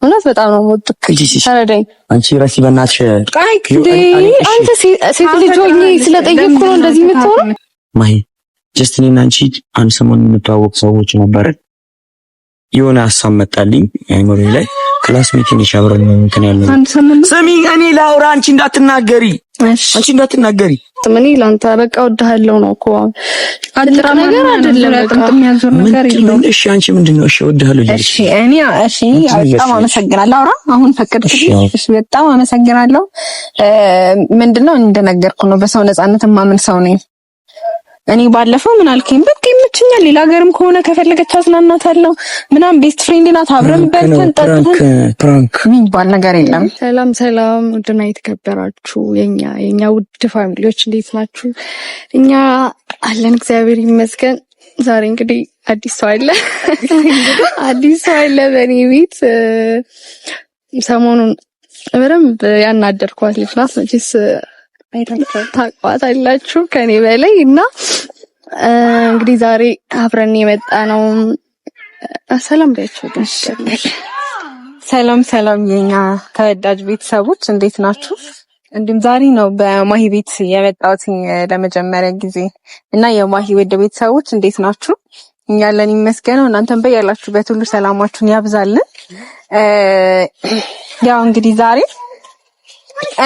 እውነት በጣም ነው የምወድክ። ተረዳኝ። አንቺ ረሲ በእናትሽ አንተ ሴት ልጅ ሆኜ ስለጠየቅኩ ነው እንደዚህ የምትሆነው። ማሂ just እኔና አንቺ አንድ ሰሞን የምንተዋወቅ ሰዎች ነበርን። የሆነ ሀሳብ መጣልኝ አይምሮዬ ላይ classmate ነሽ አብረን እንትን ያለው ስሚ፣ እኔ ላውራ፣ አንቺ እንዳትናገሪ፣ አንቺ እንዳትናገሪ። እኔ ላንተ በቃ እወድሃለሁ ነው እኮ ትልቅ ነገር አይደለም። በቃ እሺ፣ አንቺ ምንድን ነው? እሺ እወድሃለሁ። እሺ፣ እኔ እሺ፣ በጣም አመሰግናለሁ። አውራ አሁን ፈቀድክልኝ። እሺ፣ በጣም አመሰግናለሁ። ምንድነው እንደነገርኩ ነው፣ በሰው ነፃነት የማምን ሰው ነኝ። እኔ ባለፈው ምን አልከኝ? በቃ ይመቸኛል፣ ሌላ ሀገርም ከሆነ ከፈለገች አዝናናታለሁ ምናምን፣ best friend ናት፣ አብረን በልተን ጠጥተን prank የሚባል ነገር የለም። ሰላም ሰላም፣ ውድና የተከበራችሁ የኛ ውድ family ዎች እንዴት ናችሁ? እኛ አለን እግዚአብሔር ይመስገን። ዛሬ እንግዲህ አዲስ ሰው አለ፣ አዲስ ሰው አለ በእኔ ቤት። ሰሞኑን በደንብ ያናደርኳት ልጅ ናት መቼስ ታውቋታላችሁ ከኔ በላይ እና እንግዲህ ዛሬ አብረን የመጣ ነው። ሰላም በያቸው። ሰላም ሰላም፣ የኛ ተወዳጅ ቤተሰቦች እንዴት ናችሁ? እንዲሁም ዛሬ ነው በማሂ ቤት የመጣሁት ለመጀመሪያ ጊዜ እና የማሂ ውድ ቤተሰቦች እንዴት ናችሁ? እኛ አለን ይመስገነው። እናንተም በያላችሁበት ሁሉ ሰላማችሁን ያብዛልን። ያው እንግዲህ ዛሬ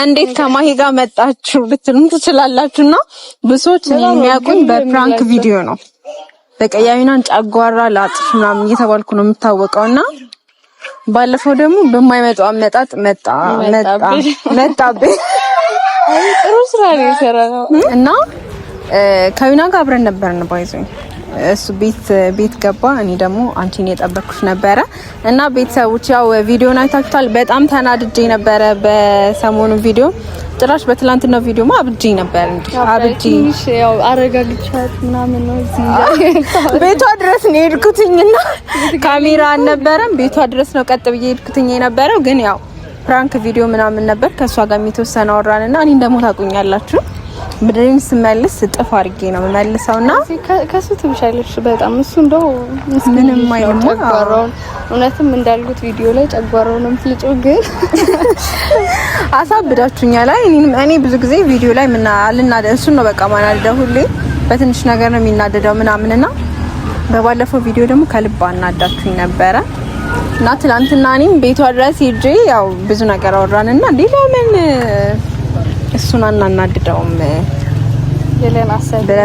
እንዴት ከማሂ ጋር መጣችሁ ልትሉም ትችላላችሁና ብዙዎች የሚያውቁኝ በ prank ቪዲዮ ነው። በቃ የአይኗን ጨጓራ ላጥፍ ምናምን እየተባልኩ ነው የምታወቀውና ባለፈው ደግሞ በማይመጣው አመጣጥ መጣ መጣ መጣብኝ። ጥሩ ስራ ነው የሰራነው እና ከዊና ጋር አብረን ነበርን ባይዞኝ እሱ ቤት ገባ። እኔ ደግሞ አንቺን የጠበቅኩሽ ነበረ እና ቤተሰቦች ያው ቪዲዮን አይታችሁታል። በጣም ተናድጄ ነበረ በሰሞኑ ቪዲዮ፣ ጭራሽ በትላንትናው ቪዲዮማ አብጄ ነበር። እንዴ አብጄ ያው አረጋግቻት ምናምን ነው እዚህ ቤቷ ድረስ ነው የሄድኩትኝና ካሜራ አልነበረም። ቤቷ ድረስ ነው ቀጥ ብዬ የሄድኩትኝ የነበረው ግን ያው prank ቪዲዮ ምናምን ነበር። ከእሷ ጋር የተወሰነ አወራንና እኔን ደግሞ ታውቁኛላችሁ ብድሬን ስመልስ እጥፍ አድርጌ ነው የምመልሰውና ከሱ ትብሻለሽ በጣም እሱ እንደው ምንም አይልም። ጨጓራውን እውነትም እንዳልኩት ቪዲዮ ላይ ጨጓራውን ነው የምትልጪው፣ ግን አሳብዳችሁኛል። አይ እኔ ብዙ ጊዜ ቪዲዮ ላይ ምን አልናደ እሱን ነው በቃ ማናደደው፣ ሁሌ በትንሽ ነገር ነው የሚናደደው ምናምንና በባለፈው ቪዲዮ ደግሞ ከልብ አናዳችሁኝ ነበረ እና ትናንትና እኔም ቤቷ ድረስ ሄጄ ያው ብዙ ነገር አወራንና እንዴ ለምን እሱን አናናድደውም ብለን አሰብን።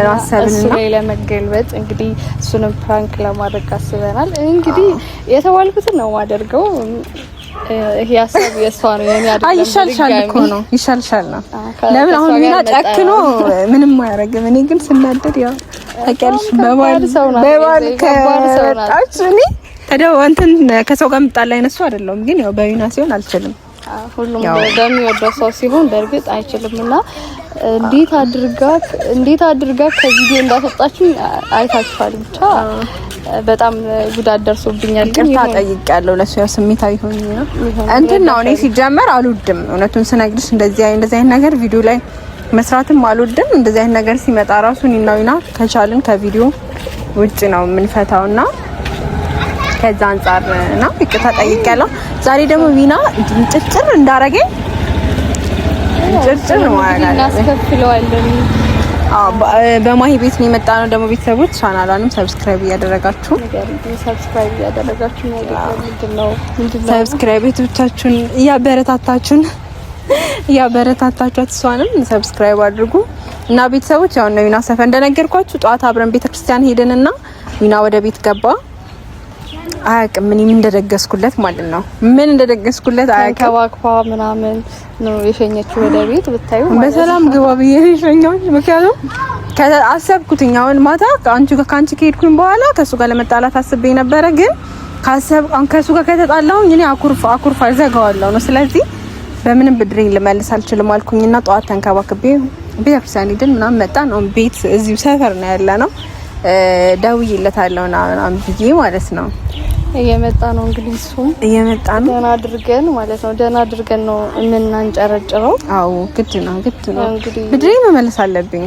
እሱ ላይ ለመገልበጥ እንግዲህ እሱንም prank ለማድረግ አስበናል። እንግዲህ የተባልኩትን ነው የማደርገው። ይሄ ሀሳብ የእሷ ነው የኔ አይደለም። አይ ይሻልሻል እኮ ነው ይሻልሻል ነው። ለምን አሁን ሚና ጨክኖ ምንም አያደርግም። እኔ ግን ስናደድ ያው ታውቂያለሽ፣ በባል በባል ከመጣች እኔ ተደው እንትን ከሰው ጋር የምጣላ አይነት ሰው አይደለሁም። ግን ያው በዊና ሲሆን አልችልም። ሁሉም በሚወደው ሰው ሲሆን በእርግጥ አይችልም። እና እንዴት አድርጋ ከቪዲዮ እንዳስወጣችሁ አይታችኋል። ብቻ በጣም ጉዳት ደርሶብኛል። ግን ይቅርታ ጠይቄያለሁ ለሱ። ያው ስሜታዊ ሆኜ ነው እንትን ነው። እኔ ሲጀመር አልወድም፣ እውነቱን ስነግርሽ እንደዚህ አይነት ነገር ቪዲዮ ላይ መስራትም አልወድም። እንደዚህ አይነት ነገር ሲመጣ ራሱ እኔና ዊና ከቻልን ከቪዲዮ ውጭ ነው የምንፈታውና ከዛ አንጻር ነው ይቅርታ ጠይቄያለሁ። ዛሬ ደግሞ ዊና ጭርጭር እንዳረገኝ ጭርጭር ማለት ነው እናስከፍለዋለን። አዎ በማሂ ቤት ነው የመጣ ነው። ደግሞ ቤተሰቦች ቻናሏንም subscribe እያደረጋችሁ ነው subscribe ቤቶቻችሁን እያበረታታችኋት እሷንም subscribe አድርጉ እና ቤተሰቦች ያው ነው ዊና ሰፈር እንደነገርኳችሁ ጠዋት አብረን ቤተክርስቲያን ሄደንና ዊና ወደ ቤት ገባ። አያውቅም እኔ ምን እንደደገስኩለት ማለት ነው። ምን እንደደገስኩለት አያውቅም። ተንከባክባ ምናምን ነው የሸኘችው ወደ ቤት ብታዩ ማለት በሰላም ግባ ብዬ ነው የሸኘሁት። ምክንያቱም አሰብኩትኝ አሁን ማታ ከአንቺ ጋር ከአንቺ ከሄድኩኝ በኋላ ከእሱ ጋር ለመጣላት አስቤ ነበረ። ግን ካሰብ ከእሱ ጋር ከተጣላሁኝ እኔ አኩርፍ ዘጋዋለሁ ነው። ስለዚህ በምንም ብድሬን ልመልስ አልችልም አልኩኝና ጠዋት ተንከባክቤ ቤተክርስቲያን ሄድን ምናምን መጣን። አሁን ቤት እዚሁ ሰፈር ነው ያለ ነው። ደውዬለታለሁ ምናምን ብዬ ማለት ነው እየመጣ ነው እንግዲህ እሱም እየመጣ ነው። ደህና አድርገን ማለት ነው። ደህና አድርገን ነው የምናንጨረጭረው። አዎ ግድ ነው፣ ግድ ነው። ብድሬ መመለስ አለብኝ።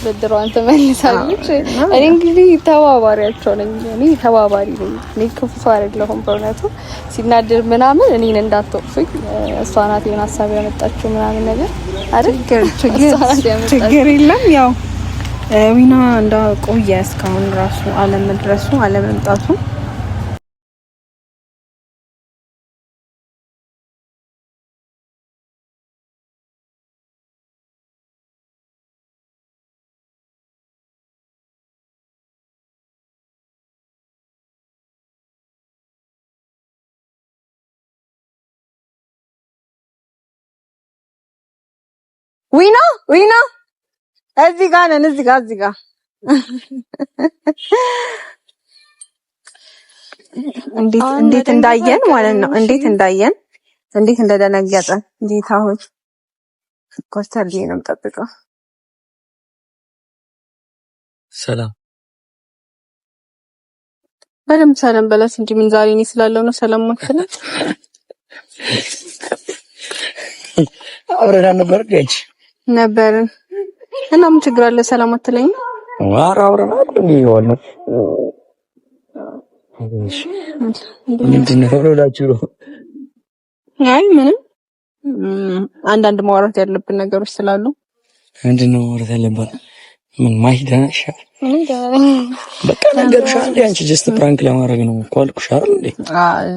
ብድሯን ትመልሳለች። እኔ እንግዲህ ተባባሪያቸው ነኝ። እኔ ተባባሪ ነኝ። እኔ ክፉ አይደለሁም። በእውነቱ ሲናደድ ምናምን እኔን እንዳትወቅሱኝ፣ እሷ ናት የሆነ ሀሳብ ያመጣችው ምናምን ነገር አይደል? ችግር የለም። ያው ዊና እንዳቆየ እስካሁን ራሱ አለመድረሱ አለመምጣቱ ዊና ዊና እዚህ ጋር ነን። እዚህ ጋር እዚህ ጋር እንዴት እንዴት እንዳየን ማለት ነው። እንዴት እንዳየን እንዴት እንደደነገጠ እንዴት አሁን ኮስተር ብዬ ነው የምጠብቀው። ሰላም በደምብ ሰላም በላት እንጂ ምን ዛሬ እኔ ስላለው ነው ሰላም ማለት አብረን ነበር እንዴ? ነበርን እና ምን ችግር አለ? ሰላም አትለኝም? ኧረ አብረን አይደል ነው። ምንድን ነው ብላችሁ ነው? አይ ምንም፣ አንዳንድ ማውራት ያለብን ነገሮች ስላሉ። ምንድን ነው ማውራት ያለብን? ምን ማሂ ደህና ነሽ? በቃ ነገርኩሽ አይደል? አንቺ just prank ለማድረግ ነው እኮ አልኩሽ አይደል እንዴ?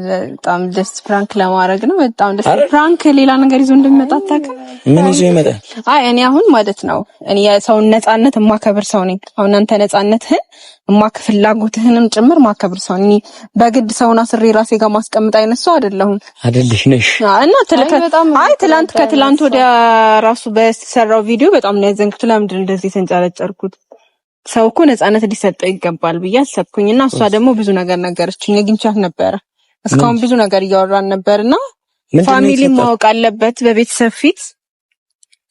በጣም just prank ለማድረግ ነው። በጣም ደስ prank ሌላ ነገር ይዞ እንደሚመጣ አታውቅም። ምን ይዞ ይመጣል? አይ እኔ አሁን ማለት ነው እኔ የሰውን ነፃነት የማከብር ሰው ነኝ። አሁን አንተ ነፃነትህን ፍላጎትህንም ጭምር ማከብር ሰው ነኝ። በግድ ሰውን አስሬ ራሴ ጋር ማስቀምጥ አይነት ሰው አይደለሁም። አይደለሽ ነሽ እና አይ ትላንት ከትላንት ወዲያ ራሱ በሰራው ቪዲዮ በጣም ነው ያዘንኩት። ለምንድን እንደዚህ የተንጨረጨርኩት? ሰው እኮ ነፃነት ሊሰጠው ይገባል ብዬ አሰብኩኝ። እና እሷ ደግሞ ብዙ ነገር ነገረችኝ። አግኝቻት ነበረ። እስካሁን ብዙ ነገር እያወራን ነበርና family ማወቅ አለበት በቤተሰብ ፊት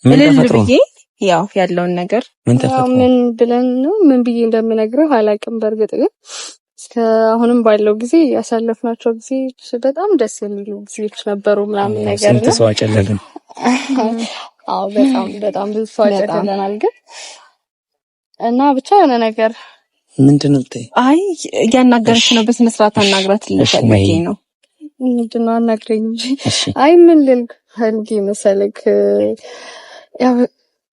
እልል ብዬ ያው ያለውን ነገር ምን ብለን ነው ምን ብዬ እንደምነግረው አላውቅም። በእርግጥ ግን እስከ አሁንም ባለው ጊዜ ያሳለፍናቸው ጊዜ በጣም ደስ የሚሉ ጊዜዎች ነበሩ ምናምን ነገር ነው። ስንት ሰው አጨለልን? አዎ በጣም በጣም ብዙ ሰው አጨልለናል። ግን እና ብቻ የሆነ ነገር ምንድን ነው? አይ እያናገረች ነው። በስነ ስርዓት አናግራት ልፈልጌ ነው። ምንድን ነው አናግረኝ እንጂ። አይ ምን ልል ፈልጌ መሰለክ፣ ያው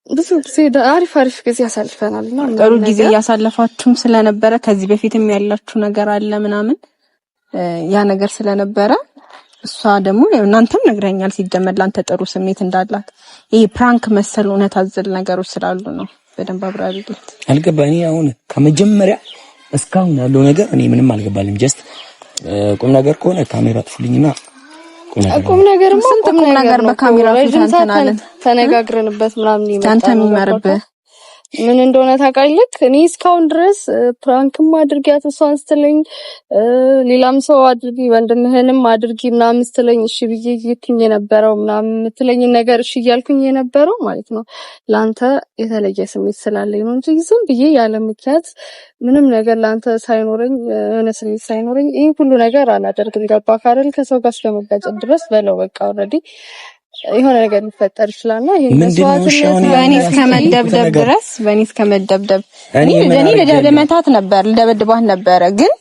ብዙ ጊዜ አሪፍ አሪፍ ጊዜ አሳልፈናል እና ጥሩ ጊዜ እያሳለፋችሁም ስለነበረ ከዚህ በፊትም ያላችሁ ነገር አለ ምናምን ያ ነገር ስለነበረ እሷ ደግሞ እናንተም ነግረኛል። ሲጀመር ለአንተ ጥሩ ስሜት እንዳላት ይሄ prank መሰል እውነት አዘል ነገሮች ስላሉ ነው። በደንብ አብራሪለት። አልገባኝ። አሁን ከመጀመሪያ እስካሁን ያለው ነገር እኔ ምንም አልገባልም። just ቁም ነገር ከሆነ ካሜራ ጥፉልኝና ቁም ነገር ስንት ቁም ነገር በካሜራ ፊት እንትን ተነጋግረንበት ምናምን ይመጣ የሚመርብህ ምን እንደሆነ ታውቃለህ? እኔ እስካሁን ድረስ prank ም አድርጊያት እሷን ስትለኝ፣ ሌላም ሰው አድርጊ ወንድምህንም አድርጊ ምናምን ስትለኝ እሺ ብዬ እየትኝ የነበረው ምናምን የምትለኝ ነገር እሺ እያልኩኝ የነበረው ማለት ነው ለአንተ የተለየ ስሜት ስላለኝ ነው እንጂ ዝም ብዬ ያለ ምክንያት ምንም ነገር ለአንተ ሳይኖረኝ የሆነ ስሜት ሳይኖረኝ ይህ ሁሉ ነገር አላደርግም። ገባህ አይደል? ከሰው ጋር ስለመጋጨት ድረስ በለው በቃ already የሆነ ነገር ሊፈጠር ይችላል እና ይሄን በእኔ እስከ መደብደብ ድረስ በእኔ እስከ መደብደብ እኔ ለመታት ነበር ልደበድባት ነበረ፣ ግን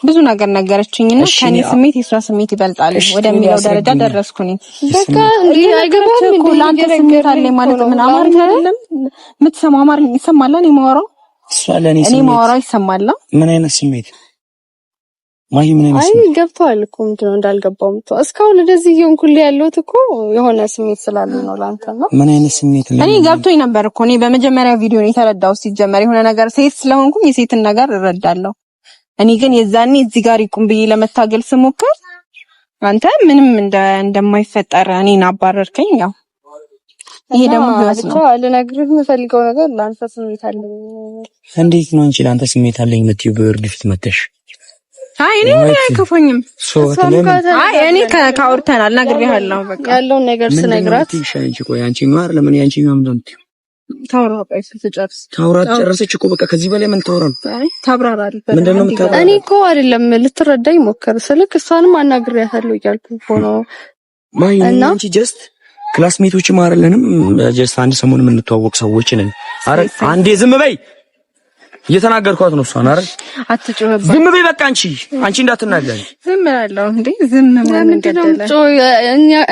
ብዙ ነገር ነገረችኝና ከኔ ስሜት የሷ ስሜት ይበልጣል ወደሚለው ደረጃ ደረስኩኝ። በቃ እንዴ አይገባም እኮ ለአንተ ስሜት አለኝ ማለት ምን አማርኛ አይደለም የምትሰማው? አማርኛ ይሰማል። እኔ ማወራው እሷ ለኔ ስሜት እኔ ማወራው ይሰማል። ምን አይነት ስሜት ማሂ? ምን አይነት አይ ገብቶሃል እኮ ምንድን ነው እንዳልገባው ምትው እስካሁን እንደዚህ እየሆንኩልህ ያለሁት እኮ የሆነ ስሜት ስላለ ነው ለአንተ ነው። ምን አይነት ስሜት ነው? እኔ ገብቶኝ ነበር እኮ እኔ በመጀመሪያ ቪዲዮ ነው የተረዳሁት። ሲጀመር የሆነ ነገር ሴት ስለሆንኩኝ የሴትን ነገር እረዳለሁ። እኔ ግን የዛኔ እዚህ ጋር ይቁም ብዬ ለመታገል ስሞክር አንተ ምንም እንደማይፈጠር እኔን አባረርከኝ። ያው ይሄ ደግሞ ህይወት ነው። ልነግርህ የምፈልገው ነገር ለአንተ ስሜት አለኝ። እንዴት ነው አንቺ ለአንተ ስሜት አለኝ የምትይው በወርድ ፊት መተሽ? አይ እኔ አይከፋኝም። አይ እኔ ካውርተናል ነግሬሃለሁ። በቃ ያለውን ነገር ስነግራት ቆይ አንቺ ማር ለምን ያንቺ ነው ታውራ ቆይ ስትጨርስ ታውራ ጨረሰች እኮ በቃ ከዚህ በላይ ምን ታውራ? ታብራራለህ። ምንድን ነው የምታብራራው? እኔ እኮ አይደለም ልትረዳኝ ሞከር ስልክ እሷንም አናግሬያታለሁ እያልኩ እኮ ነው። ማይ አንቺ just Classmate ኦችም አይደለንም። Just አንድ ሰሞን የምንተዋወቅ ሰዎች ነን። አረ አንዴ ዝም በይ፣ እየተናገርኳት ነው እሷን። አረ አትጮህባት፣ ዝም በይ በቃ። አንቺ እንዳትናገሪ። ዝም እላለሁ እንዴ? ዝም ማለት ገደለ።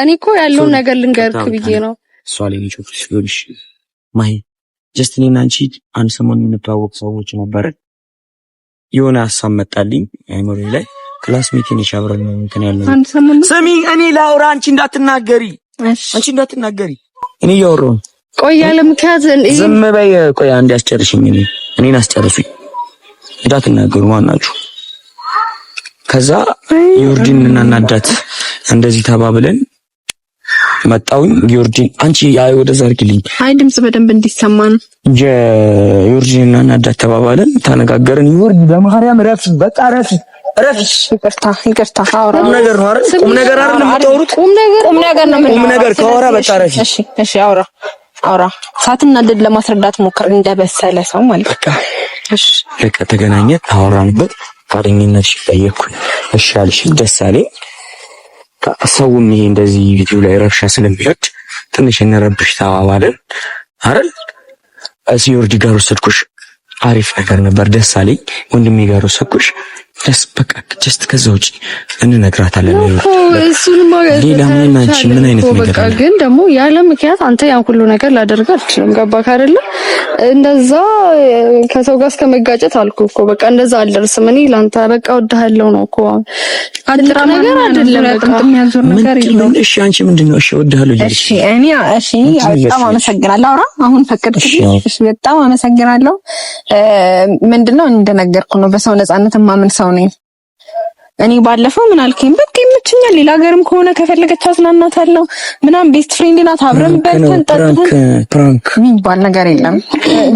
እኔ እኮ ያለውን ነገር ልንገርክ ብዬ ነው። እሷ ላይ ነው ጮክሽ። ማሂ just እኔና አንቺ አንድ ሰሞን የምንተዋወቅ ሰዎች ነበርን። የሆነ ሀሳብ መጣልኝ አይምሮዬ ላይ። Classmate ነሽ፣ አብረን ነው እንትን ያልነው። ስሚ እኔ ላውራ፣ አንቺ እንዳትናገሪ፣ አንቺ እንዳትናገሪ። እኔ እያወራሁ ነው። ቆይ ያለ ምክንያት ዝም በይ። ቆይ አንዴ አስጨርሽኝ፣ እኔ እኔን አስጨርሱኝ፣ እንዳትናገሩ ማናችሁ። ከዛ ዮርዲን እናናዳት እንደዚህ ተባብለን መጣሁኝ። ዮርዲን አንቺ አይ ወደዛ አድርጊልኝ። አይ ድምጽ በደንብ እንዲሰማ ነው። ዮርዲን እናናዳት ተባባለን፣ ተነጋገርን። ዮርዲ በማርያም ረፍ፣ በቃ ረፍ፣ ረፍ። ይቅርታ ይቅርታ። አውራ ቁም ነገር ነው አይደል? ቁም ነገር አይደል የምታወሩት? ቁም ነገር ቁም ነገር ነው። ቁም ነገር ካወራ በቃ ረፊ። እሺ እሺ፣ አውራ አውራ። ሳትናደድ ለማስረዳት ሞክር፣ እንደበሰለ ሰው ማለት በቃ እሺ። በቃ ተገናኘን፣ አወራንበት። ፈቃደኝነትሽ ጠየቅኩኝ፣ እሺ አልሽኝ፣ ደስ አለኝ። ሰውም ይሄ እንደዚህ ቪዲዮ ላይ ረብሻ ስለሚወድ ትንሽ እንረብሽ ተባባልን አይደል? እዚህ ዮርዲ ጋር ወሰድኩሽ፣ አሪፍ ነገር ነበር፣ ደስ አለኝ። ወንድሜ ጋር ወሰድኩሽ፣ ደስ በቃ just። ከዛ ውጪ እንነግራታለን። ሌላ ምን አንቺ ምን አይነት ነገር አለ? ግን ደግሞ ያለ ምክንያት አንተ ያን ሁሉ ነገር ላደርግ አልችልም። ገባክ አይደለ? እንደዛ ከሰው ጋር እስከ መጋጨት አልኩ እኮ በቃ እንደዛ አልደርስም። እኔ ላንተ በቃ እወድሃለሁ ነው እኮ ትልቅ ነገር አይደለም። በቃ ነገር የለውም። እሺ አንቺ ምንድን ነው? እሺ እወድሃለሁ። እሺ እኔ እሺ በጣም አመሰግናለሁ። አውራ አሁን ፈቀድክልኝ። እሺ በጣም አመሰግናለሁ። ምንድነው እንደነገርኩ ነው፣ በሰው ነፃነት የማምን ሰው ነኝ። እኔ ባለፈው ምን አልከኝ? በቃ ይመቸኛል፣ ሌላ ሀገርም ከሆነ ከፈለገች አዝናናታለሁ ምናምን፣ best friend ናት፣ አብረን በልተን ጠጥተን Prank የሚባል ነገር የለም።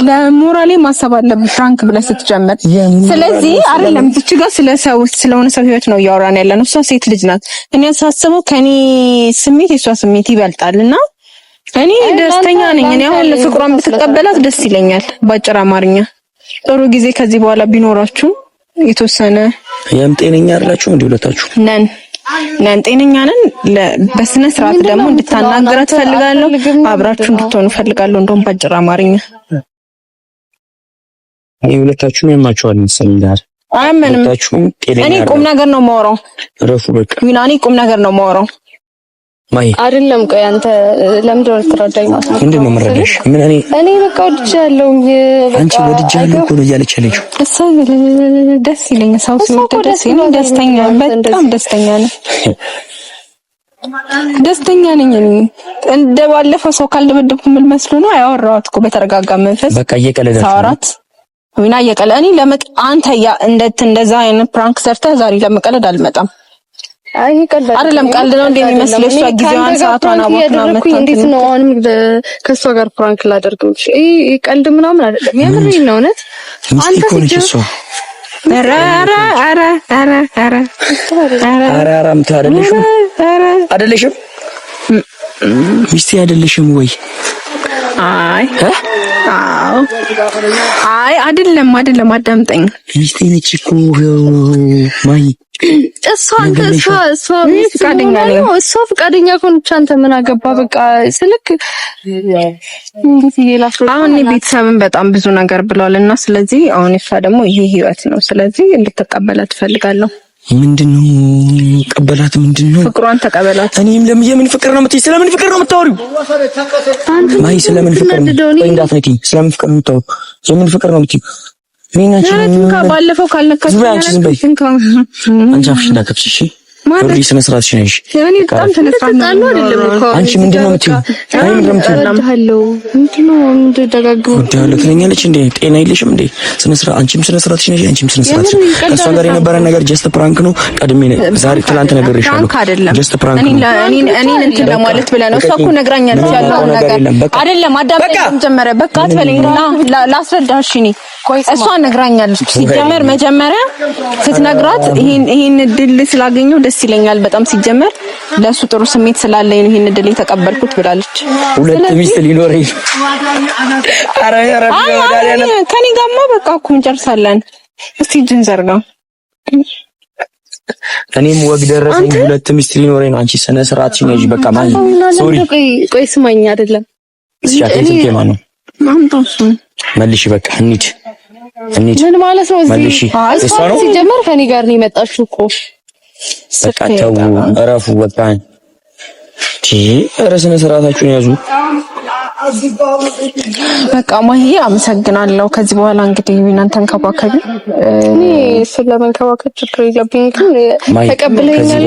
ለሞራሌ ማሰብ አለብህ prank ብለህ ስትጀምር። ስለዚህ አይደለም እዚች ጋር ስለ ሰው ስለሆነ ሰው ህይወት ነው እያወራን ያለ ነው። እሷ ሴት ልጅ ናት። እኔ ሳስበው ከኔ ስሜት የእሷ ስሜት ይበልጣል እና እኔ ደስተኛ ነኝ። እኔ አሁን ፍቅሯን ብትቀበላት ደስ ይለኛል። ባጭር አማርኛ ጥሩ ጊዜ ከዚህ በኋላ ቢኖራችሁ የተወሰነ ያም ጤነኛ አይደላችሁ እንዴ? ሁለታችሁ ነን ነን ጤነኛ ነን። በስነ ስርዓት ደግሞ እንድታናግራት ፈልጋለሁ። አብራችሁ እንድትሆኑ ፈልጋለሁ። እንደውም ባጭር አማርኛ እኔ ሁለታችሁም ያማችኋል መሰለኝ። አያመንም። እኔ ቁም ነገር ነው የማወራው። ረፉ በቃ ዊና፣ እኔ ቁም ነገር ነው የማወራው። ማይ አይደለም። ቆይ አንተ ለምንድን ነው ልትረዳኝ ማለት ነው? ምንድን ነው የምረዳሽ? ምን እኔ እኔ በቃ ወድጃለሁ። አንቺ ወድጃለሁ እኮ ነው እያለች ያለችው። እሷ ደስ ይለኛል። ሰው ሲወድ ደስ ይለኛል። ደስተኛ በጣም ደስተኛ ነኝ። ደስተኛ ነኝ እኔ። እንደ ባለፈው ሰው ካልደበደብኩ ምን መስሎ ነው? ያወራኋት እኮ በተረጋጋ መንፈስ። በቃ እየቀለዳችሁ ሳወራት ዊና እየቀለ እኔ ለመቅ አንተ ያ እንደዛ አይነት prank ሰርተህ ዛሬ ለመቀለድ አልመጣም። አይ ቀልድ አይደለም፣ ቀልድ ነው እንደሚመስለው። እሷ ጊዜዋን ሰዓቷን አባክና መጣች። እንዴት ነው አሁንም ከእሷ ጋር prank ላደርግ የምችል? ይሄ ቀልድ ምናምን አይደለም፣ የምሬን ነው። እውነት አንተ ሲጀምር ኧረ ኧረ ኧረ ኧረ ኧረ ኧረ ኧረ አይደለሽም አይደለሽም ሚስቴ አይደለሽም ወይ? አይ አዎ፣ አይ አይደለም፣ አይደለም፣ አዳምጠኝ። ሚስቴ ነች እኮ ማይ እሷ አንተ እሷ እሷ ፈቃደኛ ነው። እሷ ፈቃደኛ ከሆነች አንተ ምን አገባ? በቃ ስልክ አሁን ቤተሰብን በጣም ብዙ ነገር ብለዋል እና ስለዚህ አሁን እሷ ደግሞ ይሄ ህይወት ነው። ስለዚህ እንድትቀበላት እፈልጋለሁ። ምንድነው ቀበላት? ምንድነው ፍቅሯን ተቀበላት። እኔም ለምን የምን ፍቅር ነው የምትይ? ስለምን ፍቅር ነው የምታወሪው? ማይ ስለምን ፍቅር ነው? ቆይ እንዳትነኪኝ። ስለምን ፍቅር ነው የምታወሪው? የምን ፍቅር ነው የምትይው? ባለፈው ካልነካች ዝም በይ አንቺ አፍሽ እንዳከፍሽ እሺ። ወርዲ ስነ ስርዓትሽ ነሽ። አንቺ ምንድን ነው የምትይው? አይ ምንድን ነው የምትይው? እወድሃለሁ ትለኛለች እንዴ? ጤና የለሽም እንዴ? ስነ ስርዓት አንቺም ስነ ስርዓትሽ ነሽ፣ አንቺም ስነ ስርዓትሽ። ከእሷ ጋር የነበረን ነገር just prank ነው። ቀድሜ ዛሬ ትላንት ነግሬሻለሁ። Just prank ነው። እኔን እንትን ለማለት ብለህ ነው። እሷ እኮ ነግራኛለች ያለውን ነገር አይደለም። አዳምጠኝ መጀመሪያ። በቃ አትበለኝ እና ላስረዳሽ። እኔ እሷ ነግራኛለች። ሲጀመር መጀመሪያ ስትነግራት ይሄን እድል ስላገኘው ደስ ይለኛል በጣም ሲጀመር ለሱ ጥሩ ስሜት ስላለኝ ነው ይሄን እድል የተቀበልኩት ብላለች። ሁለት ሚስት ሊኖረኝ ኧረ ኧረ ከኔ ጋርማ በቃ እኮ እንጨርሳለን። እስቲ እጅን ዘርጋ። እኔም ወግ ደረሰኝ፣ ሁለት ሚስት ሊኖረኝ ነው። አንቺ ስነ ስርዓት ሲነጅ በቃ ማለት sorry። ቆይ ስማኝ፣ አይደለም ስልኬ ማን ነው? መልሽ፣ በቃ እንሂድ፣ እንሂድ። ምን ማለት ነው? እዚህ ሲጀመር ከኔ ጋር ነው የመጣሽው እኮ። በቃ ተው፣ እረፉ። በቃ ኧረ ስነ ስርዓታችሁን ያዙ። በቃ ማሂ አመሰግናለሁ። ከዚህ በኋላ እንግዲህ እናንተ ተንከባከቢ። እኔ እሱን ለመንከባከብ ችግር የለብኝም፣ ግን ተቀብለኛል።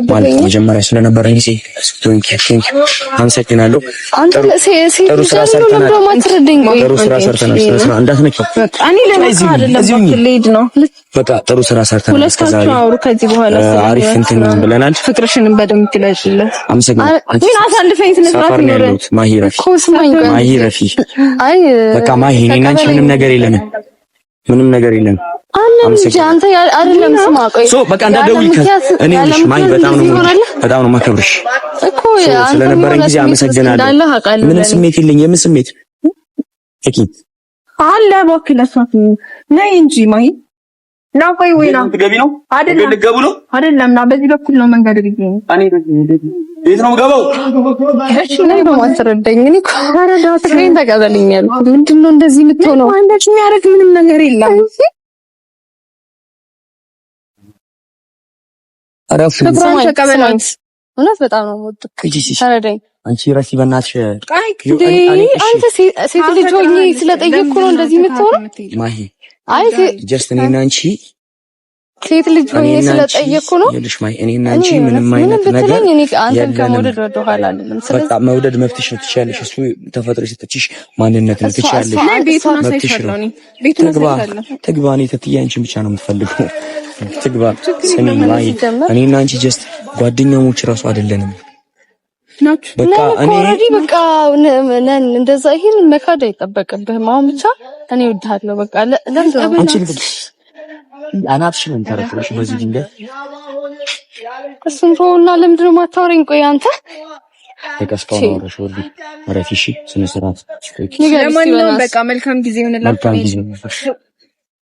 ማለት መጀመሪያ ስለነበረን ጊዜ አመሰግናለሁ። ጥሩ ስራ ሰርተናል። ጥሩ ስራ ሰርተናል። ስራ እንዳትነኪው። በቃ ጥሩ ስራ ሰርተናል። እስከዛሬ ከዚህ በኋላ አሪፍ እንትን ብለናል። ፍቅርሽንም በደንብ ትለጭለት። አመሰግናለሁ። ማሂ ረፊ፣ ማሂ ረፊ። በቃ ማሂ እኔና አንቺ ምንም ነገር የለንም። ምንም ነገር የለንም። አንተ አይደለም ስማ፣ ቆይ so በቃ እንዳትደውይ። እኔ ልሽ ማሂ በጣም ነው በጣም ነው የማከብርሽ እኮ ስለነበረን ጊዜ አመሰግናለሁ። ምንም ስሜት የለኝ። የምን ስሜት እኪ አለ እባክህ፣ ለእሷ ነይ እንጂ ማሂ ና ቆይ፣ ወይ ና ገቢ ነው አይደለም? ልገቡ ነው አይደለም? ና በዚህ በኩል ነው መንገድ ልጅ እኔ ቤት ነው የምገባው። እሺ ነይ በማስረዳኝ። እኔ እኮ ፍቅሬን ተቀበለኝ ያልኩት ምንድን ነው እንደዚህ የምትሆነው? አንዳች የሚያደርግ ምንም ነገር የለም። ፍቅሯን ተቀበላት። እውነት በጣም ነው የምወድቅ። ተረዳኝ። አንቺ ረፊ በእናትሽ አንተ ሴት ልጅ ሆኜ ስለጠየቅኩ ነው እንደዚህ የምትሆነው ማሂ። አይ just እኔና አንቺ ሴት ልጅ ሆኜ ስለጠየቅኩ ነው። ይኸውልሽ ማሂ እኔና አንቺ ምንም አይነት ነገር እኔ አንተን ከመውደድ ወደ ኋላ አልልም። በቃ መውደድ መብትሽ ነው፣ ትችያለሽ። እሱ ተፈጥሮ የሰጠችሽ ማንነት ነው፣ ትችያለሽ። መብትሽ ነው። ትግባ ትግባ። እኔ ተትዬ አንቺን ብቻ ነው የምትፈልገው። ትግባ። ስሚ ማሂ እኔና አንቺ just ጓደኛሞች እራሱ አይደለንም። በቃ እኔ already በቃ ነን። እንደዛ ይሄን መካድ አይጠበቅብህም። አሁን ብቻ እኔ እወድሃለሁ። በቃ ለምንድን ነው አንቺ አናትሽን እንተረፍረሽ በዚህ ድንጋይ እሱን ተውና፣ ለምንድን ነው የማታወሪኝ? ቆይ አንተ በቃ እስካሁን አወራሽ። ወርዲ እረፊ፣ እሺ? ስነ ስርዓት። ለማንኛውም በቃ መልካም ጊዜ ይሁንላችሁ። መልካም ጊዜ ይሁንላችሁ።